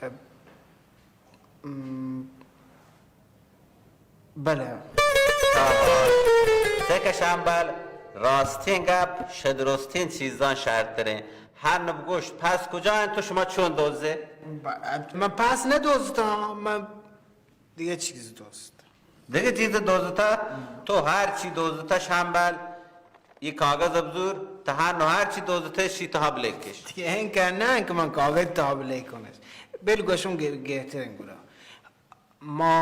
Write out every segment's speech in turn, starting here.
ام، بلے۔ آہا۔ چہ کہ شمبل، راستیں گپ شہ درستیں چیزاں شرتریں۔ ہن بگوش، پس کجا انت، تو شما چون دوزے؟ ب-، من پس نہ دوزتاں، من دگہ چیز دوزت۔ دگہ چیز دوزتا؟ تو ہر چی دوزتا شمبل، یہ کاغذ ابزور، تہا نو ہر چی دوزتے شی تہا بلیکش۔ دگہ انکہ نہ انکہ من کاغذ تہا بلیکونش۔ بل گوشم گہ-، گہترین گڑا۔ ما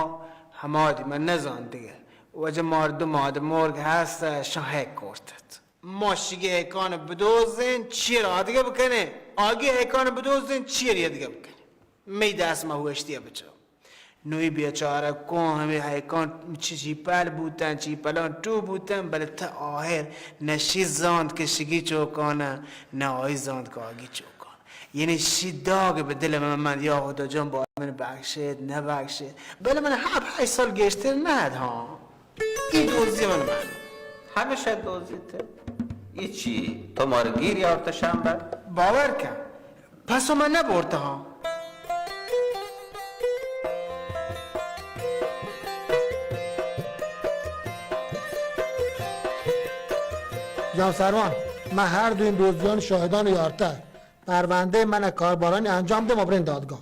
ہمادی من نزان دگہ۔ وجہ مردم آدم مرگ ہست، شان ہیک کرتت۔ ما شگی ہیکان بدوزین، چیر آدگہ بکنین۔ آگی ہیکان بدوزین، چیر یدگہ بکنین۔ می دست ما ہوشتی بچو۔ نوی بیچارہ کون ہمے ہیکان چی چی پل بوتن، چی پلان ٹو بوتن، بلے تا آہر نہ شی زانت کہ شگی چوکانہ، نہ آئی زانت کہ آگی چوکانہ۔ یعنی شی داگ بہ دل من، من یا خدا جان با من بخشید، نہ بخشید۔ بلے من ہفت ہشت سال گیشتر نہ ات ہاں۔ ای دوزی من من۔ ہمیشہ دوزی تے۔ ای چی؟ تو مارا گیر یارت شمبل؟ باور کن۔ پس من نہ بورتہ ہاں۔ جناب سروان، من ہر دوئیں دزدیان شاہدان یارتہ۔ پروندہ من کاربارانی انجام دے، ما برین دادگاہ۔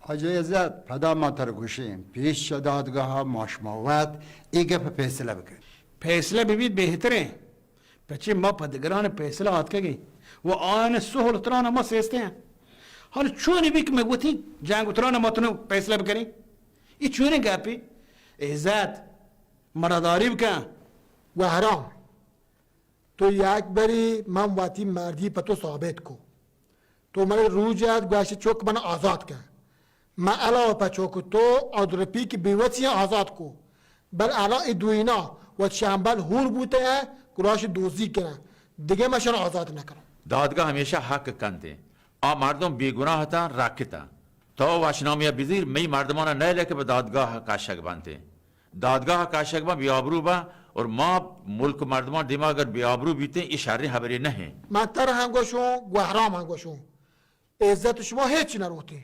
حاجی عزت، پدا ما تر گوشیں، پیش چہ دادگاہ ما شما وت ای گپ فیصلہ بکن۔ فیصلہ ببیت بہتریں۔ پچے ما پہ دگران پیسلہ آتکگیں و آیان سہل تران ما سیستیں۔ حال چونی بی کہ مئے وتی جنگ و تران ما تنو پیسلہ بکنیں؟ ای چونیں گپے؟ عزت، مڑاداری بکن۔ گوہرام، تو یک بری من وتی مردی پہ تو ثابت کو۔ تو منی روچ ات گوشت چک من آزات کن۔ من علاوہ پہ چک تو آدرپی کہ بیوچی آزات کو۔ بل الان ای دوینا وت شمبل ہور بوتہ، گڑاش دوزی کنن۔ دگہ مشان آزات نکنن۔ دادگاہ ہمیشہ حق کنتیں۔ آ مردم بیگناہ اتاں، رکتاں۔ تو وشنامہ بزیر، مئی مردمانا نئیلے کہ بہ دادگاہ کشگ بنتیں۔ دادگاہ کشگ باں، بے آبرو باں، اور ما ملک مردمان دیما اگر بے آبرو بیتیں، ای شریں خبرے نہ ہیں۔ من تر ہم گوشوں، گوہرام ہم گوشوں، عزت شما ہچ نہ روتیں۔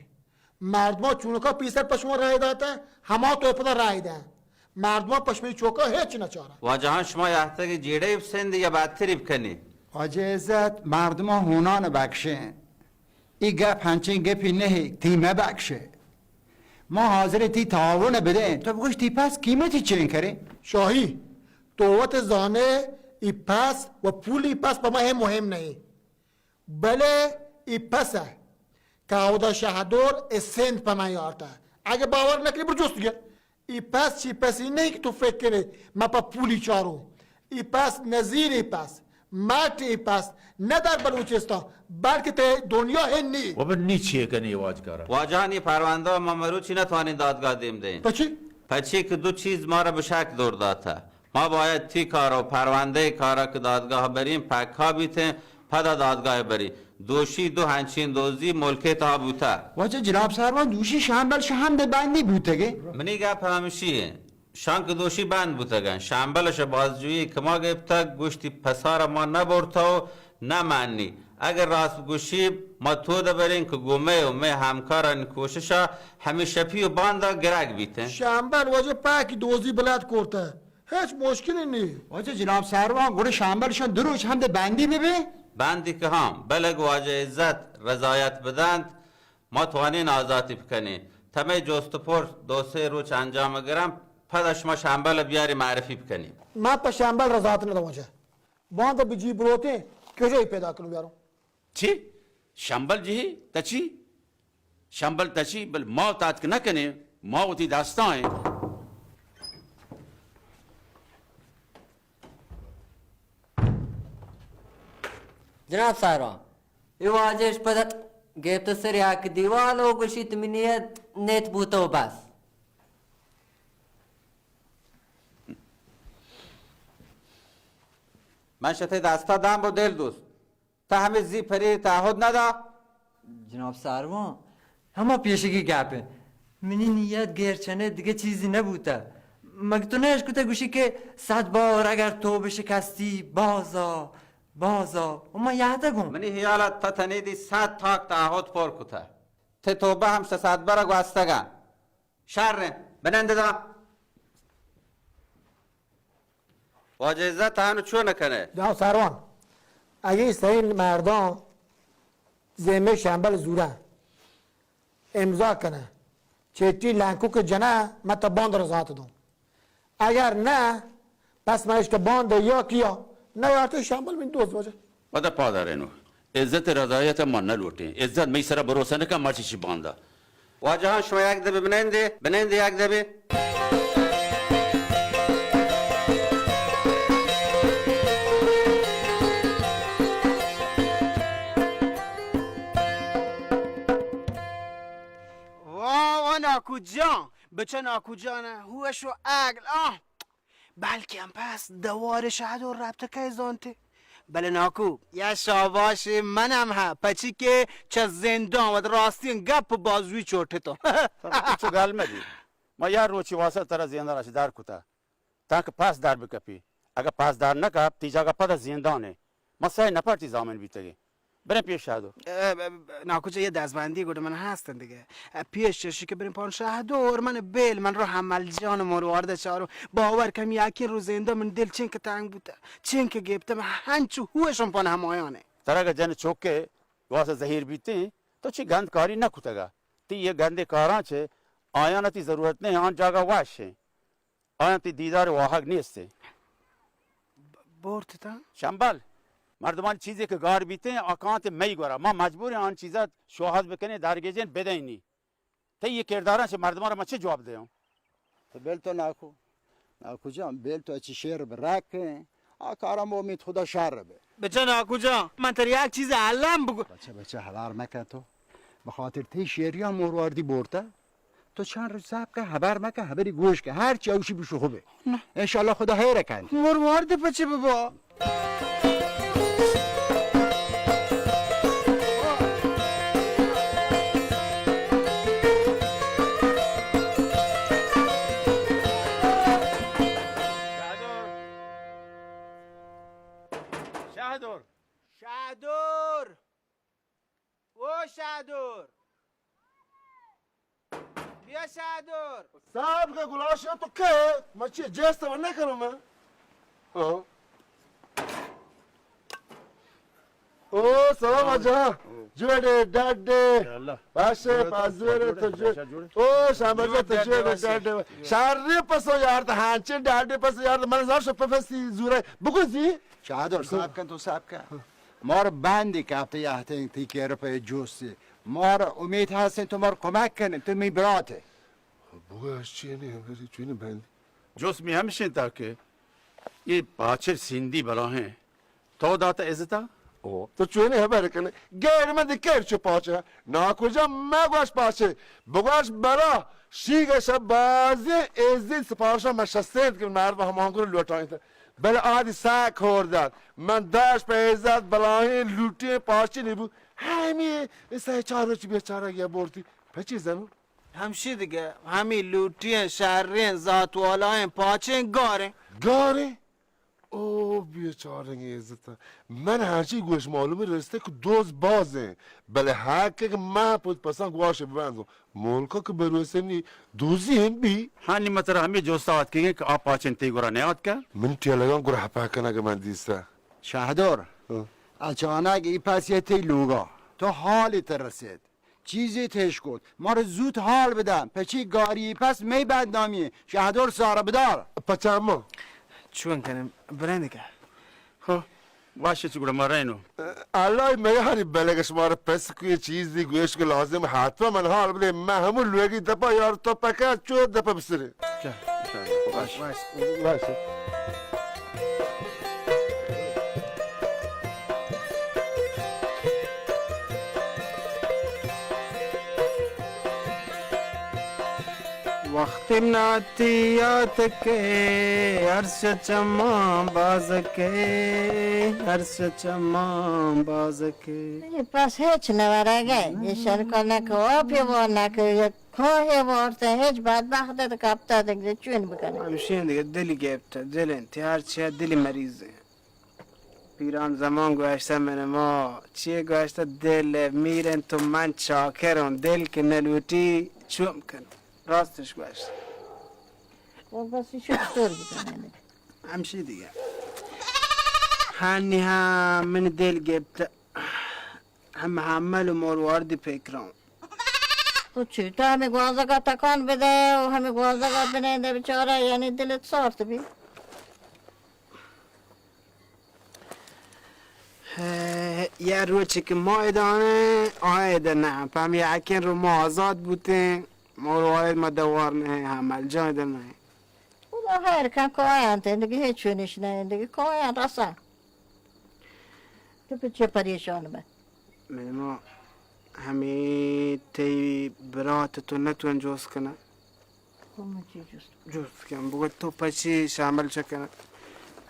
مردمان چونکا پیسر پہ شما رائے داتہ، ہما تو پدا رائے دیں۔ مردمان پہ شمئی چوکا ہچ نہ چارن۔ واجہان، شما یہتگ جیڑہ بسند یا بدتری بکنی؟ واجہ عزت، مردمان ہونان بکشیں۔ ای گپ ہنچیں گپی نہ، تی مہ بکشے۔ ما حاضریں تی تعاون بدیں۔ تو بگوش تی پس قیمتی چین کرے؟ شاہی، تو وت زانے ای پس و پولی پس پہ ما ہے مہم نہیں۔ بلے ای پس ء کہ اودا شہدور ء سند پہ من یارتہ۔ اگہ باور نکنی برو جست گر۔ ای پس چی پسی نہیں کہ تو فکر کنے من پہ پولی چاروں۔ ای پس نزیری پس، ماٹی پس، نہ در بلوچستان بلکہ تے دنیا ہے نی۔ و بہ نی چی کنے واجکارا؟ واجہانی پروندہ ما مروچی نہ توانیں دادگاہ دیم دیں۔ پچی؟ پچی کہ دو چیز مارا بشک دور داتہ۔ ما باید تی کار و پروندہ کارا کہ دادگاہ بریں، پکا بیتیں، پدا دادگاہ بریں۔ دوشی دو ہنچین دوزی ملک تہا بوتہ۔ واجہ جناب سروان، دوشی شمبل شہ ہم دے بندی بوتگے۔ منی گپ ہمشی ہیں۔ شانک دوشی بند بوتگن۔ شمبل شہ بازجویی کما گپتگ، گوشتی پسارا ما نہ برتہ و نہ منی۔ اگر راست گوشی، ما تو دبریں کہ گو مئے و مئے ہمکارانی کوششا ہمے شپی و باندا گرگ بیتیں۔ شمبل واجہ پاکی دوزی بلد کرتہ۔ ہچ مشکلی نی۔ واجہ جناب سروان، گڑا شمبل شان دو روچ ہم دے بندی بہ بے؟ بندی کہ ہاں، بلے گو واجہ عزت رضایت بدنت، ما توانین آزاتی بکنین۔ تمے جست و پرس دو سے روچ انجام گرم، پدا شما شمبل بیاری معرفی بکنین۔ ما پہ شمبل رضایت نداں واجہ۔ باندا بجی بروتیں، کجائی پیدا کنوں بیاروں؟ چی؟ شمبل جہی؟ تچی؟ شمبل تچی؟ بل ما تاتک نہ کنیں، ما وتی دستاں ایں۔ جناب سارا، اے واجہ اش پد ات، گیپت سر یک دیوال و گوشیت منی نیت بوتو بس۔ من شتے دستا دام بو دل دوست۔ تہ ہمے زی پرے تعہد نہ دا؟ جناب ساروان، ہما پیشگی گپ انت۔ منی نیت گیرچنے دگہ چیزی نہ بوتہ۔ مگہ تو نہ اشکتہ گوشی کہ صد بار اگر تو بشکستی، بازا، بازا۔ و من یہتہ گوں۔ منی خیال ات تہ تنیدی صد تاک تعہد پر کتہ۔ تئی توبہ ہم شش ساعت برا گوستگا۔ شر، بنند دا۔ واجہ عزت، ہانو چون کنئے؟ جناب سروان، اگہ سئیں مرداں زیمے شمبل زورا امضا کنہ، چٹی لنکوک جنہ، من تا باند را زات دوں۔ اگر نہ، پس من اشکہ باند یا کیا، نہ یارت شمبل من دوست واجہ۔ پدا پادارینو، عزت رضایت ما نہ لوٹیں۔ عزت مئی سرا بھروسہ نہ کن، مرچی چی باندا۔ واجہاں، شما یک دبے بنندے، بنندے یک دبے۔ واہ، واہ، ناکو جان، بچہ ناکو جان، ہوش و عقل، آہ۔ بلکیں پس دوار شہدور رپتہ کئے زانتے۔ بلے ناکو، یا شاباشے منم ہا، پچی کہ چہ زندان وت راستیں گپ بازوی چوٹتو۔ سر، تو چو گل مبی۔ ما یا روچی واسطہ ترا زندان اش در کتا، تانکہ پس در بکپی۔ اگہ پس در نکپ، تی جاگہ پدا زندانے۔ ما سئے نفر تی زامن بیتگیں۔ بریں پیش شہدور۔ اے، اے، ناکو جان، یہ دزبندی گوڑ من ہستن دگہ۔ اے، پیش چشی کہ بریں پان شہدور، من بیل، من رو حمل جان مروارد چارو۔ باور کم یکی رو زندہ من دل چنکہ تنگ بوتا، چنکہ گپتا، من ہنچو ہوشم پان ہمایانے۔ ترا اگہ جن چوکے واسہ زہیر بیتیں، تو چی گند کاری نہ کتگا۔ تی یہ گندے کاراں چہ آیان تی ضرورت نہیں، آن جاگہ وش ہیں۔ آیاں تی دیدار واہگ نیست۔ بورت تا؟ شمبل، مردمان چیزے کہ گار بیتیں، آ کانت مئی گورا۔ ما مجبوریں آن چیزا شوہاز بکنیں، درگیجیں، بدینی۔ تئی یہ کرداراں چہ مردمان را من چہ جواب دیاں؟ تو بل تو ناکو۔ ناکو جان، بل تو اچی شعر برکیں۔ آ کارا ما امید خدا شر بے۔ بچہ ناکو جان، من تر یک چیز الم بگو۔ بچہ، بچہ، ہبر مکن تو۔ بخاطر تئی شعریاں مرواردی بورتا۔ تو چند روچ صبر کن، ہبر مکن، ہبری گوش کن۔ ہر چی اوشی بشو خوبے۔ نہ۔ انشاءاللہ خدا خیر کن۔ مرواردی پچی ببا؟ شہدور۔ شہدور۔ شہدور۔ او شہدور! بیا شہدور! صاحب کا گلاشا تو کئے؟ من چی جیست و نکنم من؟ ہاں۔ او سلام جان۔ جوڑے ڈاڈے۔ باشه، پازوره تو جوڑ۔ او شامبل جان تو جوڑے ڈاڈے۔ شاری پسو یار، تا ہانچے ڈاڈے پسو یار، من زار شو پفسی زوره۔ بگو زی۔ شہدور، صاحب کن تو صاحب کن۔ مار بندی کپتہ، یہتیں تی کر پہ جوستی۔ مار امید ہستیں تو مار کمک کنیں، تو می برات ئے۔ بگو اش چی نہیں، ہمیں چی نہیں بندی۔ جوست می ہمشیں تا کہ یہ پاچر سندی بلاہیں۔ تو داتا عزتا؟ او، تو چونے ہبر کنے۔ غیر من دی کر چو پاچر۔ ناکو جان مگوش پاچر۔ بگوش برا۔ شیگ شب بازی عزت سپارشا من شستینت کہ مرد ہمان گروہ لوٹائیں تا۔ بل آدی ساک ہور داد۔ من داشت پہ عزت بلاہیں لوٹیں پاچی نبو۔ ہمی سہ چار روچ بیچارہ گیا بورتی۔ پچی زنو؟ ہمشی دگہ، ہمی لوٹیں، شریں، ذات والائیں، پاچیں، گاریں۔ گاریں؟ او بیچاریں عزت۔ من ہرچی گوش معلوم رستے کہ دوز بازیں۔ بلے حق کہ من پود پسان گواش ببندوں۔ ملکا کہ بروسے نی دوزی ہم بی۔ ہاں، نی متر ہمیں جوستا آتکگیں کہ آ پاچن تی گورا نیاتکا؟ من ٹیلگان گورا ہپا کنگ من دیستا۔ شہدور، ہاں۔ اچانک ای پس یہ تی لوگا، تو حالی ترسید، چیزی تیش کت، مارا زوت حال بدن، پچی گاری پس می بدنامی، شہدور سارا بدار۔ پچاما۔ چون کنم، برندگا۔ ہو، باشه چی گڑا ما رینو۔ اللہ میاری بلگ شمارا پس کوئی چیزی گوش کو لازم حتما من حال بدے، من ہمو لوگی دپا یار تو پکا چو دپا بسرے۔ چا، چا، باش۔ باش۔ باش۔ وقتی ناتی یات کے، عرش چمان باز کے، عرش چمان باز کے۔ پس ہچ نہ ورگے، ایشان کنہ کہ آپی وار نہ کہ کوہ وارتہ، ہچ بدبخت ات کپتہ دگہ چون بکنہ۔ ہمشین دگہ دلی گپتہ، دل انت، ہر چیہ دلی مریض انت۔ پیران زمان گوشتہ، من ما چی گوشتہ، دل میرن تو من چاکرم، دل کہ نلوٹی چون کن. راستش گوشت. خب بس شکر بکنه. همشی دیگه. هنی هم من دل گپت، هم حمل و مروارد فکران. تو چی؟ تو همه گوازگا تکان بده و همه گوازگا بننده بیچاره، یعنی دلت سارت بی. هه، یه روچی که ما ادانه، آه اده نه. پم یه اکن رو ما آزاد بوتیم، ما رو آید ما دوار نه، حمل جان اده نه. خدا خیر کن، کاین تین دیگه هیچ چونش نه، دیگه کاین رسن. تو په چه پریشان به؟ من ما همه تی برات تو نتون جوز کنه. خب من چی جست؟ جست کن، بگو تو پچی شامل چکنه؟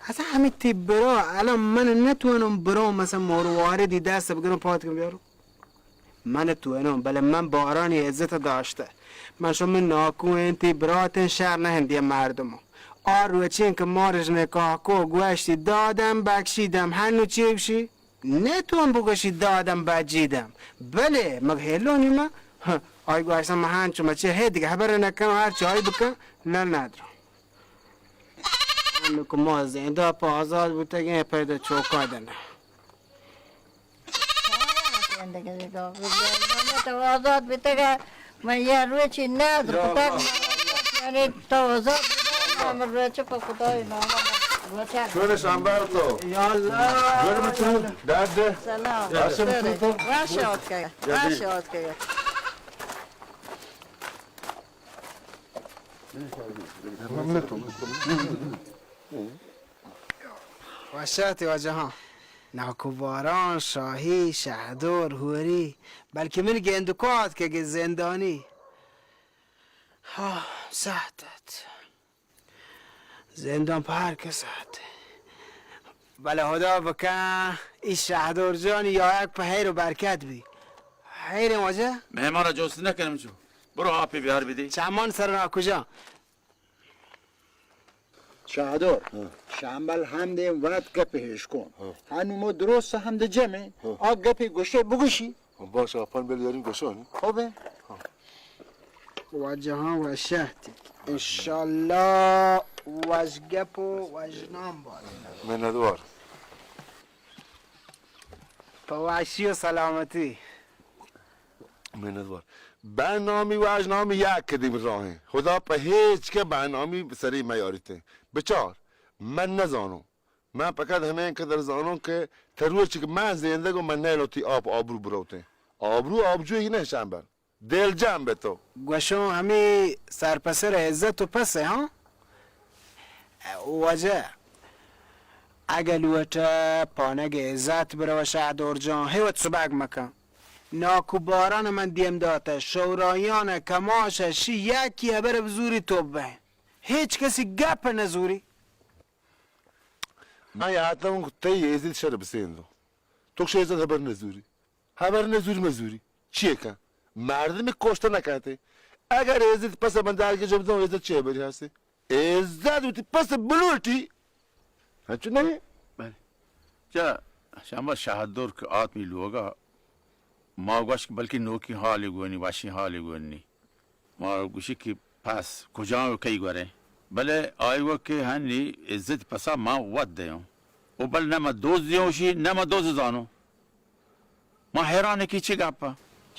اصلا همه تی برا، الان من نتونم برام مثلا مروارد دی دست بگیرم پات کن بیارم. من تو انو، بلے من بارانی عزت داشته. من شما ناکو انتی براتن شهر نه هندی مردم. آ روچین که مارش نکاح کو گوشتی دادم بکشیدم، هنو چی بشی؟ نه تو هم بگوشی دادم بجیدم. بله، مگه هلونی ما؟ ها، آی گوشتم من هنچو ما چه هی دیگه خبر نکنم، هر چی آی بکن، نه ندرم. هنو که ما زنده پا آزاد بوتگیم، پیدا چوکا دنه. زندگی تو آزاد بیتگه، من یه روچی ندر کتگ، یعنی تو آزاد بیتگه، من روچ په خدای نام روچ. چون شنبه تو؟ یا الله. جوڑ بچو، درد؟ سلام. وش آتکه. وش آتکه. وش آتی واجهان. ناکو باران، شاهی، شهدور، هوری، بلکه من گندکات که گه زندانی. ها، سهتت. زندان په هر کس سهت. بله خدا بکن ای شهدور جان یا یک په خیر و برکت بی. خیر واجه؟ مهمان را جست نکنم چو. برو آپی بیار بدی. چمان سر ناکو جان. شهدور، شمبل هم دیم وت گپ هیش کن. هنو ما درست هم ده جمع. آ گپی گوشه بگوشی. باش، آپان بل یاریم گوشانی. خوبه؟ واجهان وشهتی. انشالله وش گپ و وش نام باد. منتوار. په وشی و سلامتی. منتوار. بنامی و اجنامی یک کدیم راهه. خدا په هیچ که بنامی سری میاریته. بچار، من نزانم. من فقط همین قدر زانم که تا روچی که من زندگم من نیلوتی آب آبرو بروته. آبرو آبجوی نه شنبل. دل جمع به تو. گوشم همی سرپسر عزت و پسه، ها؟ واجه، اگه لوٹه پانگ عزت بروه شهدور جان، هیوت سبک مکن. ناکو باران من دیم داته، شورایان کماش شی یکی هبر بزوری تو به. هیچ کسی گپ نزوری. من یاتم تی عزت شر بسیندو. تو کش عزت هبر نزوری. هبر نزوری مزوری. چیه کن؟ مردمی کشته نکته. اگر عزت پس من درگه جب دم عزت چه بری هستی؟ عزت وتی پس بلوٹی. هنچو نه؟ بله. جا شما شهدور که آتمی لوگا ما گوش که بلکه نوکی حالی گونی، وشی حالی گونی. ما گوشی که پس کجا و کئی گورے؟ بلے آئی وقت کہ ہنی عزت پسا ما وت دیوں۔ او بل نہ ما دوز دیوں شی، نہ ما دوز زانوں۔ ما حیران کہ چی گپا؟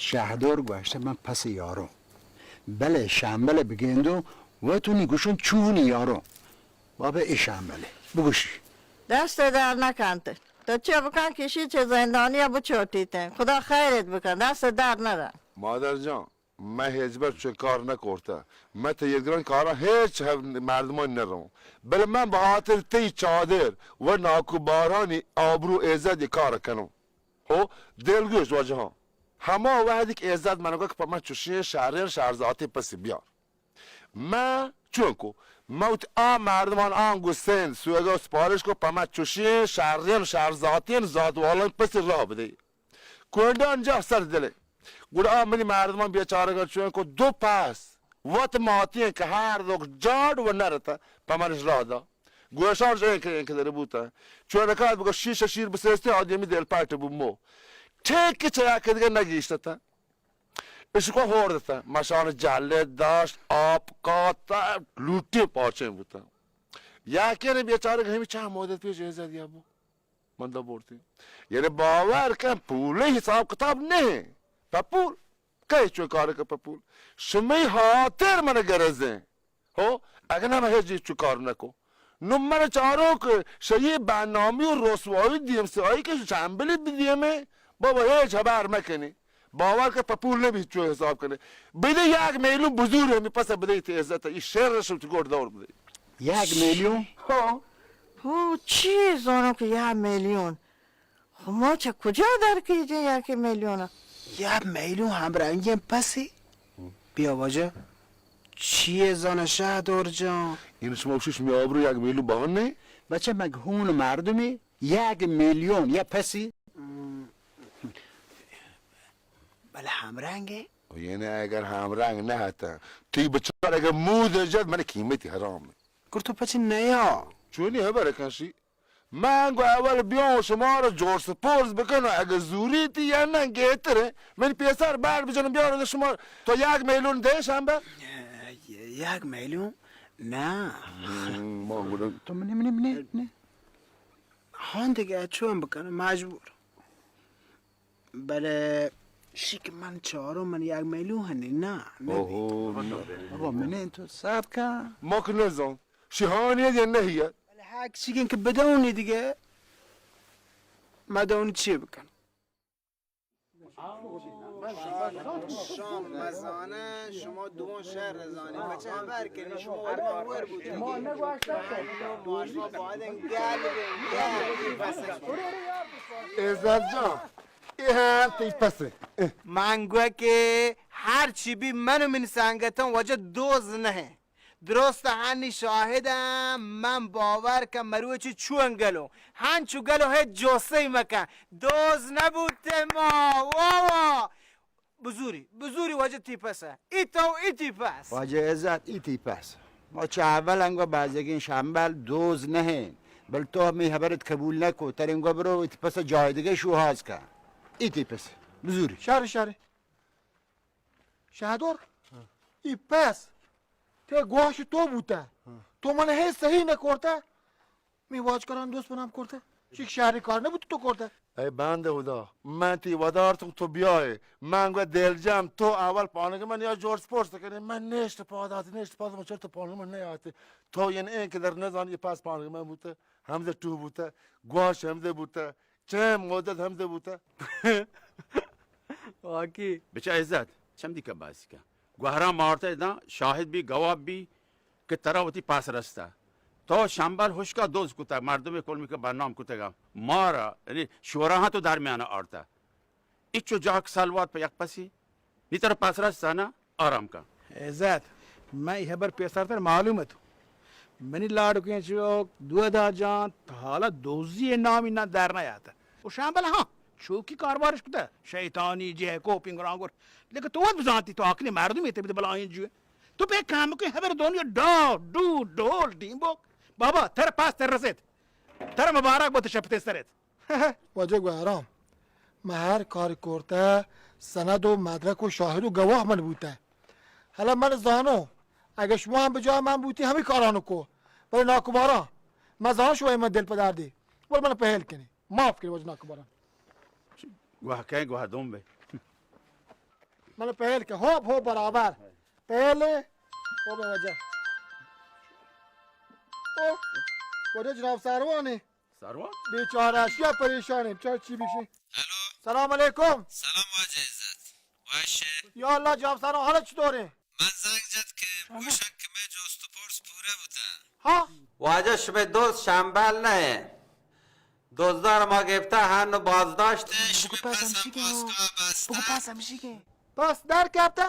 شہدور گوشت من پس یاروں۔ بلے شامبل بگندوں، وتونی گوشن چونی یاروں۔ بابا اے شامبل بگوشی۔ دست در نکنت۔ تو چہ بکن کشی چہ زندانیا بچوٹیت۔ خدا خیرت بکن۔ دست در نرا۔ مادر جان، من ہچبر چون کار نکرتہ۔ من تئی اے گران کارا ہچ مردمانی نروں۔ بلے من بہ خاطر تئی چادر و ناکو بارانی آبرو عزت اے کار کنوں۔ ہو، دلگوش واجہاں۔ ہما وہدی کہ عزت من گوشت کہ پہ من چشیں شریں شرزاتیں پسے بیار۔ من چون کو، من وتی آ مردمان آنگو سند سوگا سپارش کو، پہ من چشیں شریں شرزاتیں زاتوالیں پسے راہ بدے۔ کوئنڈان جاہ سر دلے۔ گڑا آ منی مردمان بیچارگان چون کو دو پس وت ماتیں کہ ہر دو جاڑ و نرتا پہ منش راہ دا۔ گوشان شہ اینکہ اینکہ در بوتا. چون کات بگو شیش شیر بسیستی آدمی دل پاٹ بو مو. ٹھیک کہ چیا کہ دیگه نگیشتتا. اشکو ہور دتا. مشان جلد داشت، آپ کاتا، لوٹی پاچیں بوتا. یا کہ بیچارہ ہمی چاہ مدت پیش ایزا دیا بو. من دا بورتی. یعنی باور کن پولے حساب کتاب نہیں. پہ پول. کئی چو کار کن پہ پول. شمی ہاتر من گرزیں. ہو، اگہ نہ من ہچ چو کار نکو. نو من چارو کہ شئی بدنامی و رسوائی دیم سیاہی کہ شمبلی بدیمے. بابا ہچ ہبر مکنی. باور کن پہ پول نبی چو حساب کنی. بدے یک میلیون بزور ہمی پس بدے تی عزت. ای شعر رسم تو گوڑ دور بدے. یک میلیون؟ ہاں. ہو، چی زانو کہ یک میلیون؟ خو ما چہ کجا در کیجیں یک میلیون؟ یک میلیون ہمرنگیں پسے؟ بیا واجہ، چیے زانہ شہدور جان؟ این شما گوشی شمی آبرو یک میلیون بہن نے؟ بچہ مگہون مردمی یک میلیون یا پسی؟ بلے ہمرنگے؟ یعنی اگر ہمرنگ نہ ہتن، تی بچار اگر مود جد من قیمتی حرام. گر تو پچی نیا؟ چونی خبر کنشی؟ من گو اول بیاں شما را جرس پرس بکنم، اگه زوریتی یا نه گهتره. من پیسر بر بجنم بیارم شما. تو یک میلیون دهش هم به؟ یک میلیون؟ نه. ما گفتم تو منی، منی، منی، نه. هان دیگه چون بکنم، مجبور. بلے شی کہ من چاروں، من یک میلیون ہنی، نہ، نہ. اوہو، بابا، منی تو صبر کن. ما کہ نزان. شی ہانی یا نہ یا؟ بلے حق شی کہ بدونی دیگه. مدونی چی بکن؟ شان مزانه، شما دوان شهر زانی. بچه خبر کنی، شما ور ما ور بودی. ما شما باید گل بین، گل بین. عزت جان، ای هم تی پسه. من گوه که هر چی بی من و من سنگتان وجه دوز نهه. درست هنی شاهدم، من باور کن مروچی چون گلو، هنچو گلو هیچ جوسه مکن، دوز نبوته ما. وا وا. بزوری، بزوری واجہ تی پسه. ای تو، ای تی پس. واجہ عزت، ای تی پس. ما چہ اول انگو بزگین شمبل دوز نهین، بل تو می خبرت قبول نکو، تر انگو برو ای تی پس جای دیگه شوهاز کن. ای تی پس. بزوری. شر، شر. شهدور، ای پس تی گواش تو بوته. تو من هی صحیح نکرته. می واجکاران دوست بنام کرته. چیک شهری کار نبود تو کرته. ای بنده خدا، من تی ودارتم تو بیای. من گو دلجم تو اول پانگ من یا جورج پرس کنی. من نشت پادات، نشت پادات، من چرت پانگ من نیاتی. تو ین این که در نزانی پس پانگ من بوته، همزه تو بوته، گواش همزه بوته. چه مدت همزه بوته؟ واقعی. بچه عزت، چم دیگه بازی کن. گوهران مارته دان، شاهد بی، گواه بی که ترا وتی پاس رسته. تو شمبل هشکا دوز کته، مردم کل می که بدنام کتگا. مارا، یعنی شورا ها تو در میانه آرته. ایچو جاک سلوات په یک پسی. نی ترا پاس رسته نه؟ آرام کن. عزت، من ای خبر پیسرتر معلوم اتو. منی لاڈکیں چوک دودا جان تا حالا دوزی نامی نہ در نیاتا. و شامبل ہاں، چوکی کاربارش کتا، شیطانی، جہکو، پنگرانگر. لیکن تو وت بزانتی تو عقلی مردمی تے بلائیں جو. تو بے کام کوئی خبر دونی ڈا، ڈو، ڈول، ڈیمبوک. بابا، تر پاس تر رسید. تر مبارک بوت شپتے سرید. واجہ گوہرام، من ہر کاری کرتہ، سند و مدرک و شاہد و گواہ من بوتہ. حالا من زانو، اگہ شما ہم بجای من بوتی، ہمے کارانو کو. بلے ناکباران، من زانو شما من دل پہ دردی. بل من پہل کنی. معاف کنی واجہ ناکباران. گواہ کئے گواہ دوم بے. من پہل کن. ہوپ، ہوپ برابر. پہل. ہوپ واجہ. او، واجہ جناب سروانی. سروان؟ بیچارہ اشیا پریشان ایں، بچار چی بکشیں. ہیلو. سلام علیکم. سلام واجہ عزت. وش ئے؟ یا اللہ جناب سروان، حال چطور ایں؟ من زنگ جت کہ گوشن کہ مئے جست و پرس پورہ بوتن. ہاں؟ واجہ شمئے دوست شمبل نہ ایں. دزدار ما گپتہ ہن و بازداشت. شمئے پس ہم پاسگاہ بستہ. پس در کپتہ؟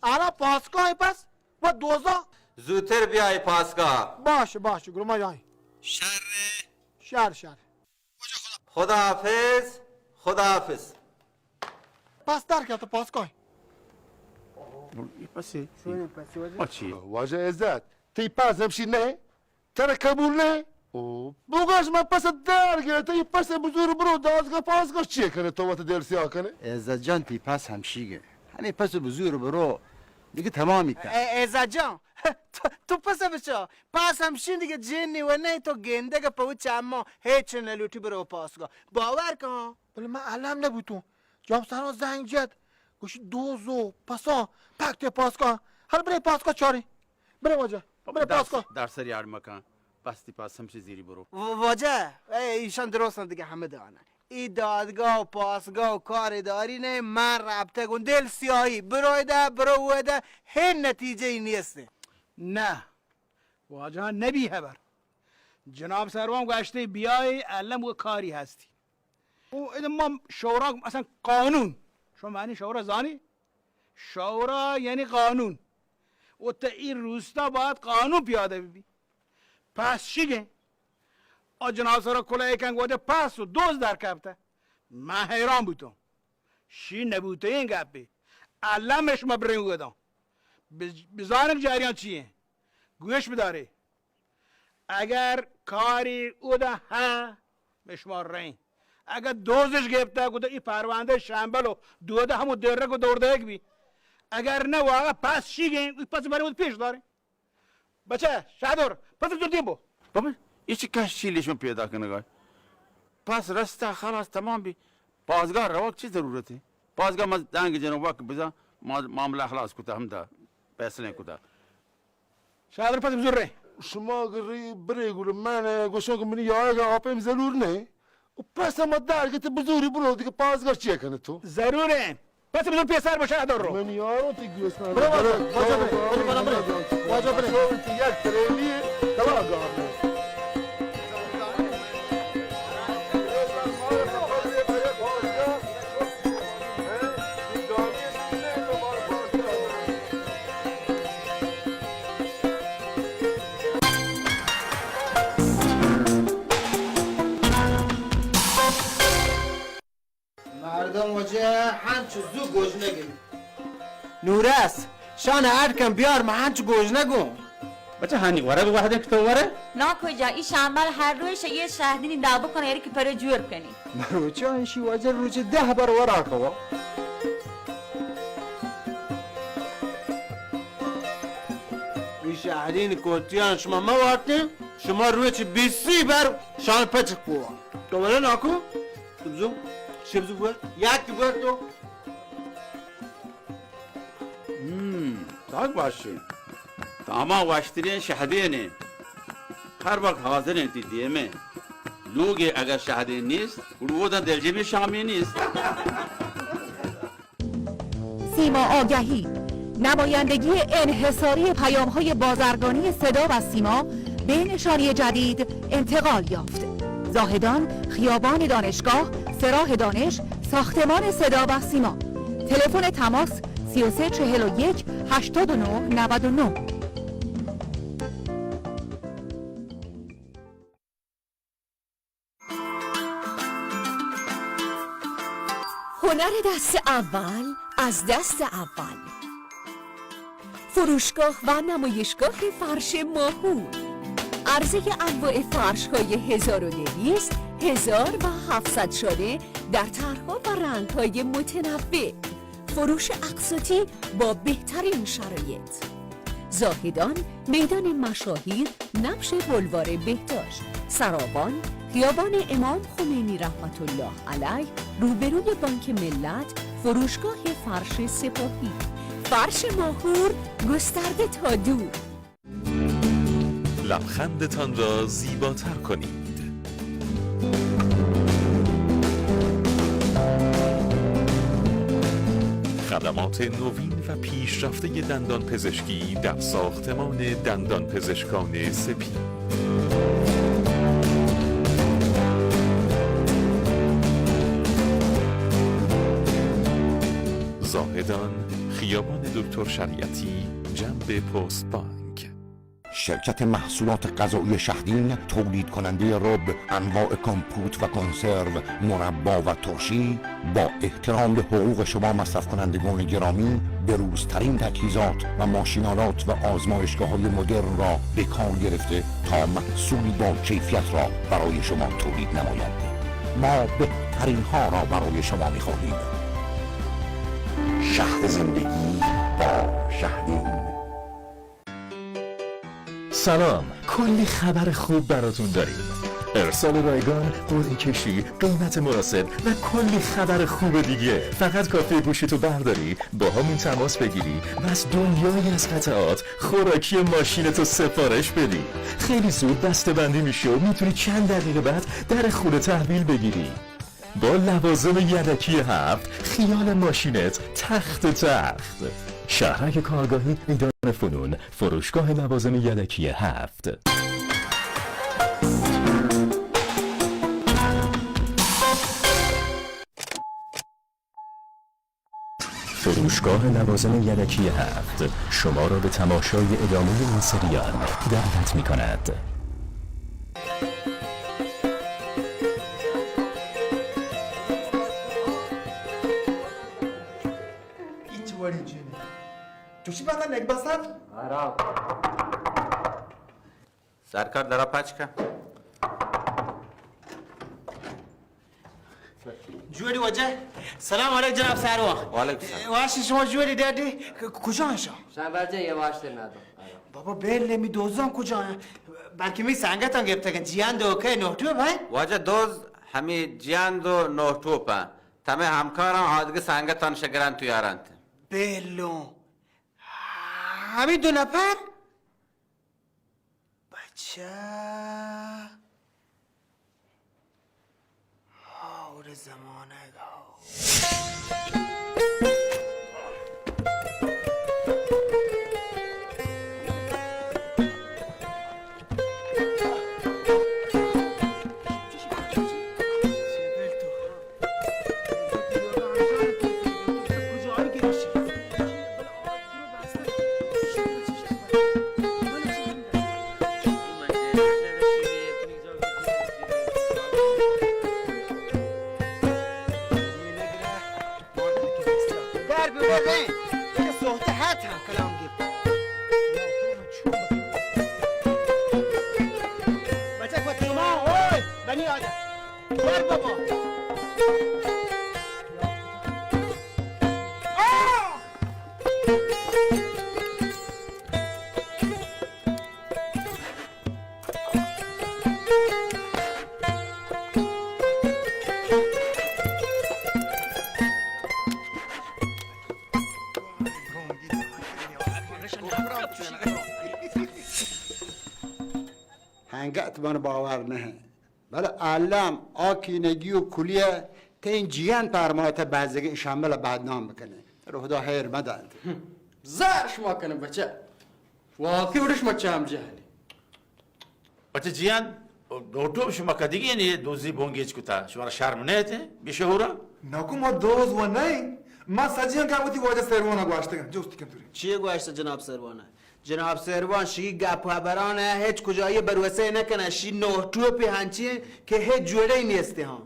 آنا پاسگاہ پس و دوزا. زوتر بیای پاسگاہ. باش، باش، گرما جای. شر. شر، شر. خدا حافظ، خدا حافظ. پس در کپتہ پاسگاہ. ای پسی. آ چی؟ واجہ عزت، تی پس ہمشی نہ؟ ترا قبول نہ؟ او، بگوش من پس در گرے، تئی پس بزور برو دادگاہ پاسگاہ چی کنے تو وت دل سیاہ کنے؟ عزت جان، تئی پس ہمشیگے۔ ہمے پس بزور برو، دیگہ تمامی کن۔ اے، عزت جان، تو، تو پس بچا، پس ہمشین دیگہ جنی و نہیں تو گندگ پہ چما ہیچ نہ لوٹی برو پاسگاہ۔ باور کن۔ بلے من الم نہ بوتوں۔ جام سرا زنگ جت۔ گوشی دوزو، پساں، پکتے پاسگاہ۔ ہر برے پاسگاہ چاریں۔ برے واجہ، برے پاسگاہ۔ در سری اڑ مکن۔ پستی پس ہمشی زیری برو۔ و-، واجہ، اے ایشان درستاں دیگہ ہمے دانن۔ ای دادگاہ و پاسگاہ و کار داری نہ، من رابطہ گوں دل سیاہی۔ برو ادا، برو ادا، ہے نتیجہ ای نیست۔ نہ، واجہ نبی خبر۔ جناب سروان گوشتے بیائے، الم و کاری ہستی۔ او ادا ما شورا اصلاً قانون، شما معنی شورا زانی؟ شورا یعنی قانون۔ و تا ای روستا باید قانون پیادہ بی۔ پس شیگیں۔ آ جناسر کلہ یکن گوجہ پس و دوز در کپتہ۔ من حیران بوتوں۔ شی نبوتہ این گپی۔ اللہ مشما برین گوداں۔ بز-، بزانک جریان چی ہیں؟ گوش بدارے۔ اگر کاری اودا ہا، مشما رئیں۔ اگر دوزش گپتہ، گوتہ ای پرونده شمبل و دوده ہمو درک و دور دئیگ بی۔ اگر نہ، واقعا پس شیگیں، ای پس برے پیش داریں۔ بچہ، شادر، پس زور دیم بو۔ بابا، یہ چی کش چیلش من پیدا کنگا؟ پس رستہ خلاص تمام بی۔ پاسگاہ روگ چی ضرورت ہے؟ پاسگاہ من دانگ جنو وقت بزا، ما-، معاملہ خلاص کتا ہمدا، فیصلہ کتا۔ شادر پس بزور رہے۔ شما اگر برے گڑا من گوشوں کہ منی آیگا آپیم ضرور نہیں۔ و پس ہم دار کہ تو بزوری برو دیگہ پاسگاہ چیئے کنے تو؟ ضرور ہے۔ پس بزور پیسار بشا دور رو۔ من یارو تی گوشنا۔ برو واجہ، واجہ برے، برے، برے، برے۔ واجہ برے۔ تو تی یک تریلی تباہ گار۔ مردم وجہ ہنچ زو گوجنگی۔ نورس، شان اڈ کن بیار، من ہنچ گوجنگوں۔ بچہ ہانی ورگ وہدے کہ تو ورے؟ نا کجا، ای شامل ہر روز یہ شہدینی دابو کن، یعنی کہ پرے جور کنی۔ مروچا ایشی وجہ روچ دہ بر ورا کوا۔ ای شہدین کوتیان شما مواتیں، شما روچ بیسی بر شان پچ کوا۔ تو ورے ناکو؟ تو بزو، شبزو بور، یاد کی بور تو؟ ہم، تاک باشیں۔ تاما واشتریں شہدینے۔ ہر وقت حاضر انت دیمے۔ لوگے اگر شہدین نیست، گڑا ودا دلجمی شامی نیست۔ سیما آگهی، نمایندگی انحصاری پیام‌های بازرگانی صدا و سیما به نشانی جدید انتقال یافت. زاهدان، خیابان دانشگاه، سه راه دانش، ساختمان صدا و سیما. تلفن تماس: سی و سه چهل و یک هشتاد و نه نود و نه. هنر دست اول از دست اول. فروشگاه و نمایشگاه فرش ماهور. عرضهٔ انواع فرش‌های هزار و دویست، هزار و هفتصد شانه در طرح‌ها و رنگ‌های متنوع. فروش اقساطی با بهترین شرایط. زاهدان، میدان مشاهیر، نبش بلوار بهداشت، سراوان، خیابان امام خمینی رحمت الله علیه، روبروی بانک ملت، فروشگاه فرش سپاهی. فرش ماهور، گسترده تا دور. لبخندتان را زیباتر کنید. خدمات نوین و پیشرفتهٔ دندان پزشکی در ساختمان دندان پزشکان سپی. زاهدان، خیابان دکتر شریعتی، جنب پست بانک. شرکت محصولات غذایی شهدین، تولید کنندهٔ رب، انواع کمپوت و کنسرو، مربا و ترشی، با احترام به حقوق شما مصرف کنندگان گرامی، بروزترین تجهیزات و ماشین‌آلات و آزمایشگاه‌های مدرن را به کار گرفته تا محصولی با کیفیت را برای شما تولید نمایند. ما بهترین ها را برای شما می‌خواهیم. شهد زندگی با شهدین. سلام، کلی خبر خوب براتون داریم. ارسال رایگان، قرعه کشی، قیمت مناسب و کلی خبر خوب دیگه. فقط کافیه گوشیتو برداری، با همون تماس بگیری و از دنیایی از قطعات خوراکی ماشینتو سفارش بدی. خیلی زود بسته بندی می‌شه و می‌تونی چند دقیقه بعد در خونه تحویل بگیری. با لوازم یدکی هفت، خیال ماشینت تخت تخت. شهرک کارگاهی، میدان فنون، فروشگاه لوازم یدکی هفت. فروشگاه لوازم یدکی هفت شما را به تماشای ادامهٔ این سریال دعوت می‌کند. هیچ وڑی چی نه. تو چی بندن یک بسر؟ آرام. سرکار درا پچ کن. جوڑی واجہ. سلام علیک جناب سروان. وعلیکم سلام. واشی شما جوڑی ڈیڈی؟ ک-، کجا ہیں شما؟ شما واجہ یہ واشتے نہ دو. بابا بیل می دوزان کجا ہیں؟ بلکہ می سنگتاں گپتگن جیان دو کہ نوٹو بھائی. واجہ دوز ہمی جیان دو نوٹو پا. تمہیں ہمکاراں آدگہ سنگتاں شگران تو یارانت. بیلوں. ہمی دو نفر؟ بچہ، ہور زمانگ ہو. در ببرین، یک سوخته هات هم کلام گیب. بچه کو تمام، اوی، بنی آدم. در بابا. آه! ہنگت من باور نہ. بلے الم آ کینگی و کلیہ تین جیان پرمایت بزگیں شمل بدنام بکنے. روح دا حیر مدند. زار شما کنے بچہ. واقعی وڑش ما چام جہلی. بچہ جیان، نوٹو شما کدیگی نے دوزی بونگیج کتا، شما را شرم نیتے، بے شعورا؟ نکو ما دوز و نہیں. ما سجیان کا وتی واجہ سیروانا گواشتگن، جوستی کن توری. چیے گواشت جناب سیروانا؟ جناب سروان، شی گپ و ہبران ء ہچ کجایی بھروسہ نہ کناں. شی نوہ ٹوپے ہنچیں کہ ہچ جوڑے نیستے ہاں.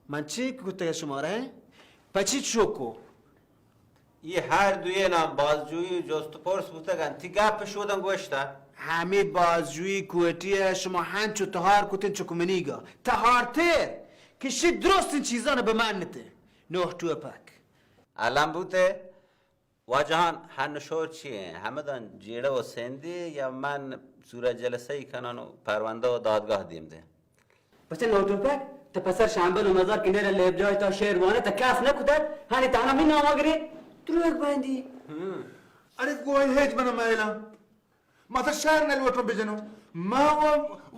من چی کتگ شمارا؟ پچی چوکو؟ یہ ہر دوئیناں بازجوئی و جست و پرس بوتگ انت. تی گپ شودن گوشتا؟ ہمے بازجوئی کوٹی ء شما ہنچو تہار کتن چک منیگا. تہارتر کہ شی درستیں چیزان بہ من نتے. نوہ ٹوپک. الم بوتے. واجہان، ہن و شور چی ایں؟ ہمدان جیڑہ و سندی یا من صورت جلسہ ای کنان و پروندہ و دادگاہ دیم دیں؟ بچہ نوٹوپک، تہ پسر شامبل و مزار کنڈیر لیب جای تا شعر وانے تہ کس نہ کتت، ہانی تہنا من نام گرے؟ دروگ بندی. ہم. ارے گوئی ہیچ بنا میلا. ما تہ شعر نہ لوٹوں بجنوں. ما و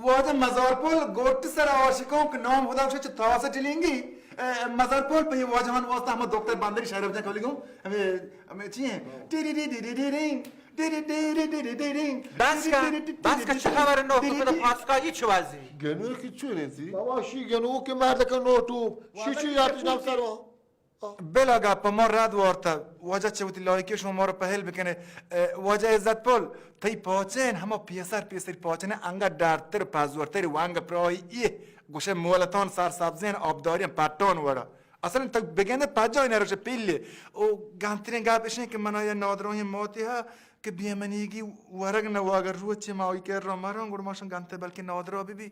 واجہ مزار پل گوٹ سر عاشقوں کہ نام خدا شچ تاس ٹلینگی. اے، مزار پل پہ واجہان واسطہ ہم دکتر بندری شعر بجن کلی گوں. ہمیں، ہمیں چی ہیں؟ ٹی ری ری ری ری ری رینگ. ٹی ری ری ری ری ری رینگ. بس کا، بس کا، چه خبر؟ نوہ تو پاسکا، یہ چه وضعی؟ گنوکی چون انتی؟ بابا شی گنوک مرد کا نوٹو. شی چی یاتش نام سروا. بلا گپ ما رد وارتہ، واجہ چہ وتی لائکی شما مارا پہل بکنے۔ اے، واجہ عزت پل، تئی پاچین ہما پیسر پیسر پاچنے، انگا ڈرتر پزورتر وانگ پراہی ایہ، گوشے مولتان سر سبزین آبدارین پٹان وڑا۔ اصلاً تو بگندے پجای نروش پیلی۔ او گنترین گپ اشیں کہ منا یا نادراہیں موتی ہا کہ بیمنیگی ورگ نہ، اگر روچے ما آئی کر را مران، گڑ ماشن گنتے بلکہ نادرا بی بی۔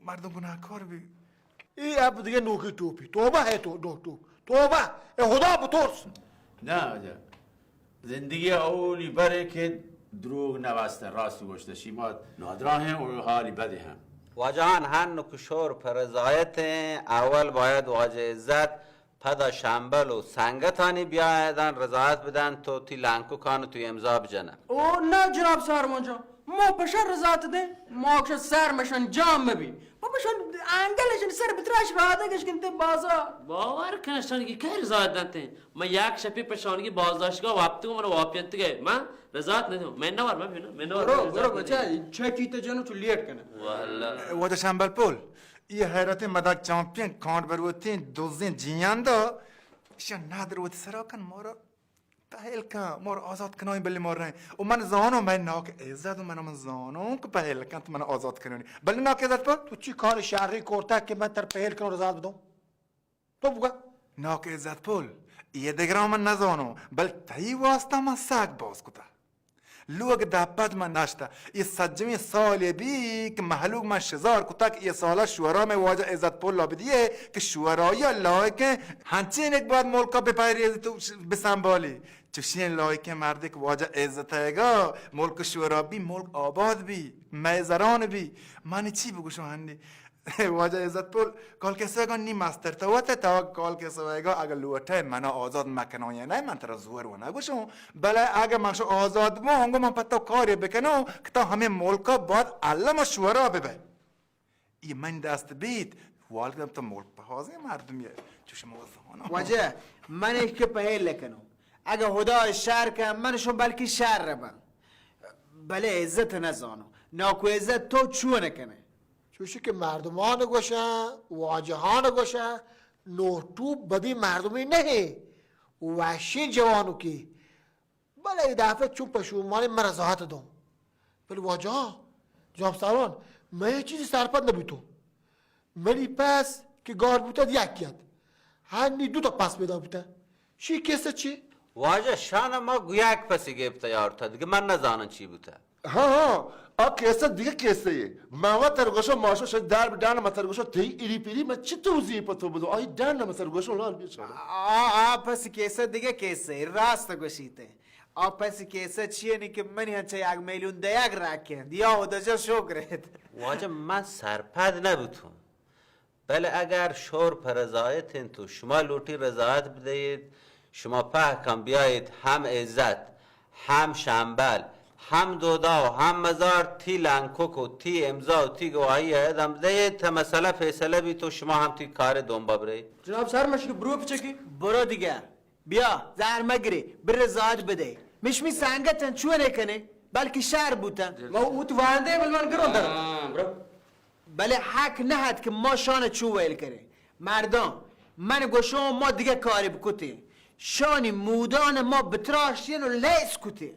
مردم گناہکار بی۔ اے اب دیگه نوکی ٹوپی۔ توبہ ہے تو، نو ٹوپ۔ توبہ۔ اے خدا بترس۔ نہ، واجہ۔ زندگی اولی برے کہ دروگ نہ واسطہ، راست گوشتہ۔ شیما نادراہیں و حالی بدے ہیں۔ واجہان ہن کہ شور پر رضایت ہیں، اول باید واجہ عزت پدا شمبل و سنگتانی بیایدن، رضایت بدن، تو تی لنککان تو امضا بجنن۔ او نہ جناب سارمان جان، ما پشن رضایت دیں، ما کشن سر مشن جام مبی۔ ما پشن انگل شن سر بتراش رادگش کنتے بازار۔ باور کن اشانی کہ کئی رضایت دنتے؟ من یک شپی پشانگی بازداشتگاہ وپتگو، من واپینتگے، من رضایت ندیوں۔ من نوار مبی نا، من نوار برو، برو بچا، چکی تو جنو چو لیٹ کنا۔ واللہ۔ واجہ شمبل پول، یہ حیرتیں مدک چمپیں کانڈ بروتیں دوزیں جیاندا، ایشاں نادر وتی سرا کن، مارا پہل کن، مارا آزاد کنائیں بلے مارا رہیں۔ و من زانوں، من ناک عزت و من، من زانوں کہ پہل کن تو من آزاد کنونی۔ بلے ناک عزت پر؟ تو چی کار شہری کرتا کہ من تر پہل کنوں آزاد بدوں؟ تو بگا۔ ناک عزت پول، یہ دگراں من نزانوں، بل تئی واسطہ من سک باز کتا۔ لوگ دپت من نشتہ۔ اے سجویں سالے بی کہ مہلوک من شزار کتگ، اے سالا شورا مئے واجہ عزت پولا بدیے کہ شورایی لائکیں ہنچین یک باید ملکا بپہریزی تو بسنبالی۔ چوشیں لائکیں مردے کہ واجہ عزت ایگا ملک شورا بی، ملک آباد بی، مئے زران بی۔ من چی بگوشوں ہنی؟ واجہ عزت پول، کال کسوئے گا نی مستر تو وت، تو کال کسوئے گا اگہ لوٹئے منا آزاد مکنو یا نہ، من ترا زور و نگوشوں، بلے اگہ من شو آزاد بوں، انگو من پہ تو کارے بکنوں کہ تو ہمے ملکا باید الم و شورا ببئے۔ اے من دست بیت، والدم تو ملک پہازیں مردم یے، چو شما زانو۔ واجہ، من ایش کہ پہل کنوں، اگہ خدا شر کن، من شو بلکی شر بن، بلے عزت نزانوں۔ ناکو عزت تو چون کنے؟ چوشی کہ مردمان گوشن، واجہان گوشن، نوٹو بدی مردمی نہیں، وشی جوانو کی۔ بلے اے دفعہ چون پشومانی من رضایت دوں۔ بلے واجہ، جناب سروان، من یہ چیزی سرپد نبوتوں۔ منی پس کہ گار بوتد یکی ات۔ ہنی دو تا پس پیدا بوتہ۔ شی کیسہ چی؟ واجہ شان ما گویاک پسی گپتہ یارتہ، دگہ من نزانن چی بوتہ۔ ہاں، ہاں، آ کیسہ دگہ کیسہ یے۔ من وت تر گوشو ماشو شد در ڈان، من تر گوشو تئی ایری پیری من چی توضیح پہ تو بدو؟ آئی ڈان من تر گوشو لال بیچارہ۔ آ، آ پس کیسہ دگہ کیسہ یے، راست گوشیتے۔ آ پس کیسہ چی یعنی کہ منی ہنچہ یک میلیون دیگ رکھیں۔ دیا خدا جا شکر ایت۔ واجہ من سرپد نبوتوں۔ بلے اگر شور پہ رضایت انت و شما لوٹی رضایت بدئیت، شما پہکم بیایت، ہم عزت، ہم شمبل، ہم دودا و ہم مزار، تی لنکک و تی امضا و تی گواہی ء دم دئیت، تہ مسئلہ فیصلہ بیت و شما ہم تی کار دنبا برئیت۔ جناب سر، مشک برو پچکی۔ برو دیگہ۔ بیا، زہر مگرے، بر رضایت بدئے۔ مشمی سنگت انت، چونے کنے، بلکہ شر بوتن۔ ما اوت واندے بل من گرون در۔ ہاں، برو۔ بلے حق نہ ات کہ ما شان چو ویل کریں۔ مردم، من گوشوں ما دگہ کارے بکتیں۔ شانی مودان ما بتراشتین و لیس کتیں۔